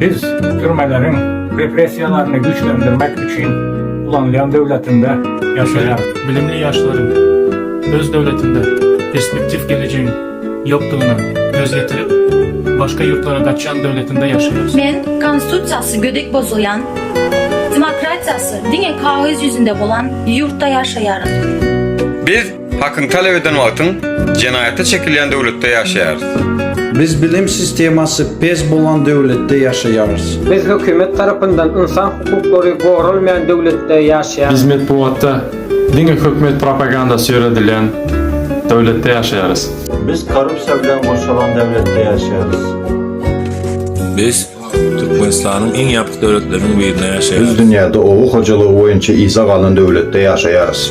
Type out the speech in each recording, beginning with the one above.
Biz türmeleriň repressiýalaryny güýçlendirmek üçin ulanylýan döwletinde ýaşaýarys. Bilimli ýaşlaryň öz döwletinde perspektiw gelejegiň ýokdugyna göz ýetirip, başga ýurtlara gaçýan döwletinde ýaşaýarys. Men konstitusiýasy gödek bozulýan, demokratiýasy diňe kagyz ýüzünde bolan ýurtda ýaşaýaryn. Biz hakyňy talap eden wagtyň jenaýata çekilýän döwletde ýaşaýarys. Biz bilim sistemasy pes bolan döwletde ýaşaýarys. Biz hökümet tarapyndan ynsan hukuklary goralmaýan döwletde ýaşaýarys. Biz metbugatda diňe hökümet propagandasy ýöredilýän döwletde ýaşaýarys. Biz korrupsiýa bilen gurşalan döwletde ýaşaýarys. Biz Türkmenistanyň iň ýapyk döwletleriniň birinde ýaşaýarys. Biz dünýäde oba hojalygy boýunça yza galan döwletde ýaşaýarys.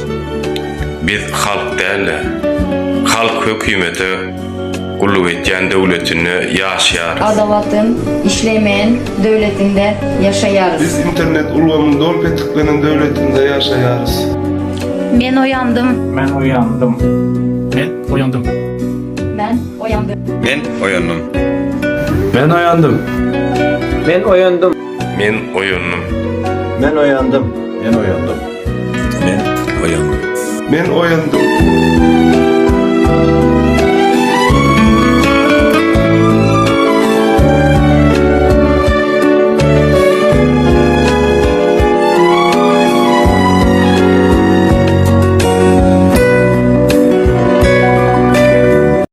Biz halk däl-de, halk hökümete gulluk edýän döwletinde ýaşaýarys. Adalatyň işlemeýän döwletinde ýaşaýarys. Biz internet ulgamyň doly petiklenen döwletinde ýaşaýarys. Men oýandym. Men oýandym. Men oýandym. Men oýandym. Men oýandym. Men oýandym. Men oýandym. Men oýandym. Men oýandym. Men oýandym. Men oýandym. Men oýandym.